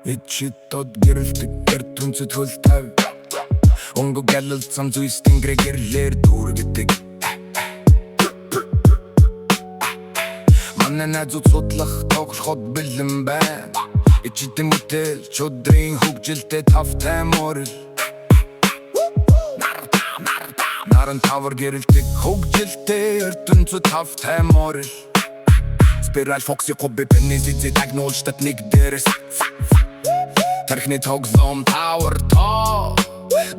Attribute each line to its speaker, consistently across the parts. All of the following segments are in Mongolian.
Speaker 1: Ичид тод гэрэлтдэг ертөнцөд хөл тавь. Өнгө гялалзсан зүй stingray гэрлээр дүүргэдэг. Манай найзууд судлах, тоглоход бэлэн байна. Ичидийн бүтээл шудрын хөгжилтэй тавтай морил. Наран тавар гэрэлтэх хөгжилтэй ертөнцөд тавтай морил. Спираль Foxy Куби Пенни Зизи тагнуулж нэг дээрээс. Тархины тоглоом тавар тоо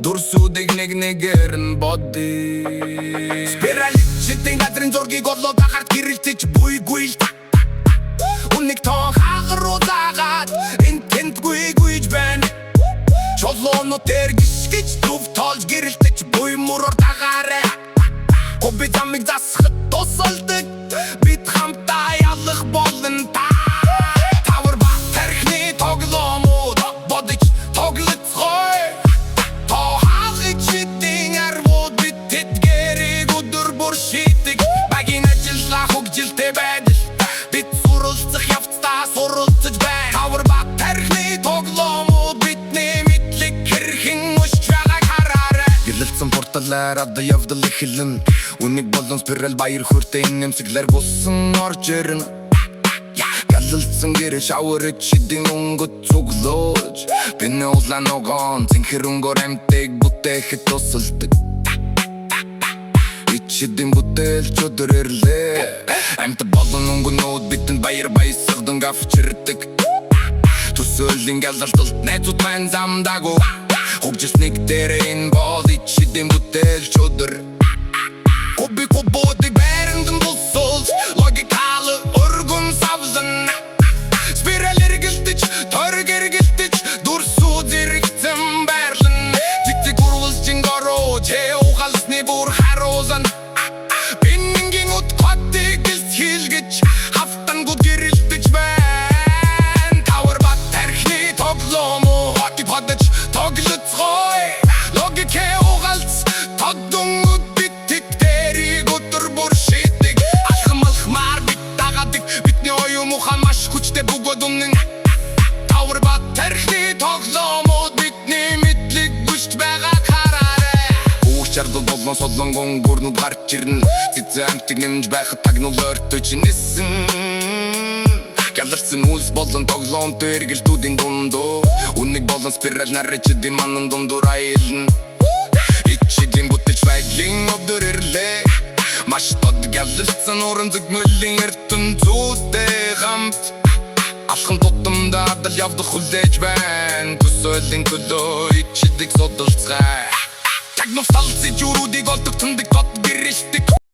Speaker 1: дүрсүүдийг нэг нэгээр нь бодъё. Спираль ичидийн газрын зургийг олоод агарт гэрэлтэж буй гүйл. Үнэг тоон хагар руу заагаад энэ тэндгүй гүйж байна. Чулуунууд дээр гიშгэж, төв тоолж гэрэлтэж буй мөрөөр дагаарай. Куби замыг засахад тусалдаг. Бид хамтдаа ялах болно та. Тавар ба тархины тоглоомууд бодож тоглоцгоё. Тоо хаалга ичидийн арвууд бид тэдгээрийг өдөр бүр шийдэг. Багийн ажиллаа хөгжилтэй байдал. Бид суралцах явцдаа суралцаж байна. Тавар ба тархины тоглоомууд бидний мэдлэг хэрхэн өсч байгааг хараарай. Гялалзсан порталаар одоо явдал эхэлнэ. Үнэг болон спираль баяр хөөртэй инээмсэглэр гулсан орж ирнэ. Гялалзсан гэрэл шавар ичидийн өнгөд цуглуулж, Пенни улаан ногоон цэнхэр өнгөөр амьтыг бүтээхэд тусалдаг. Ичидийн бүтээл чөдөр ирлээ. Амьт болон өнгөнүүд бидэнд баяр баясгалан авчирдаг. Төсөөллийн гялалталд найзууд маань замдаагүй. Хөгжил нэг дээр энэ бол ичидийн бүтээл чөдөр. Куби кубуудыг байранд нь бусуулж, логикалы өргөн савлана. Спираль эргэлдэж, тойрог эргэлдэж, дүрсүүд зэрэгцэн байрлана. Цэцэг гурвалжин гороо, чээ угаалсны бүр харуулна. Пеннигийн үд хотыг хэлгэж, хавтангууд гэрэлтэж байна. Тавар ба тархины тоглоом хотыг бодож тоглоцгоё. Логикээ угаалц тодон бид тэдгээрийг өдөр бүр шийдэг. Алхам алхмаар бид дагадаг. Бидний оюун ухаан маш хүчтэй бөгөөд үнэн. Тавар ба тархины тоглоомууд бидний мэдлэг өсч байгааг хараарай. Үүр чарлал болон солонгон гүрнүүд гарч ирнэ. Цэцэн амьтыг нэмж байхад тагнуул ойртож нисэн. Гялалзсан үйлс болон тоглоомтой эргэлтүүдийн дундуур үнэг болон спираль нар ичидийн манан дундуур аялна. Ичидийн бүтээлч байдлын өдөр ирлээ. Маш тод гялалзсан уран зөгнөлийн ертөнцүүдтэй хамт алхам тутамдаа адал явдал хүлээж байна. Төсөөллийн төлөө ичидийг судалцгаая. Тагнуул салцын журуудыг олдог тэмдэг тод гэрэлтдэг.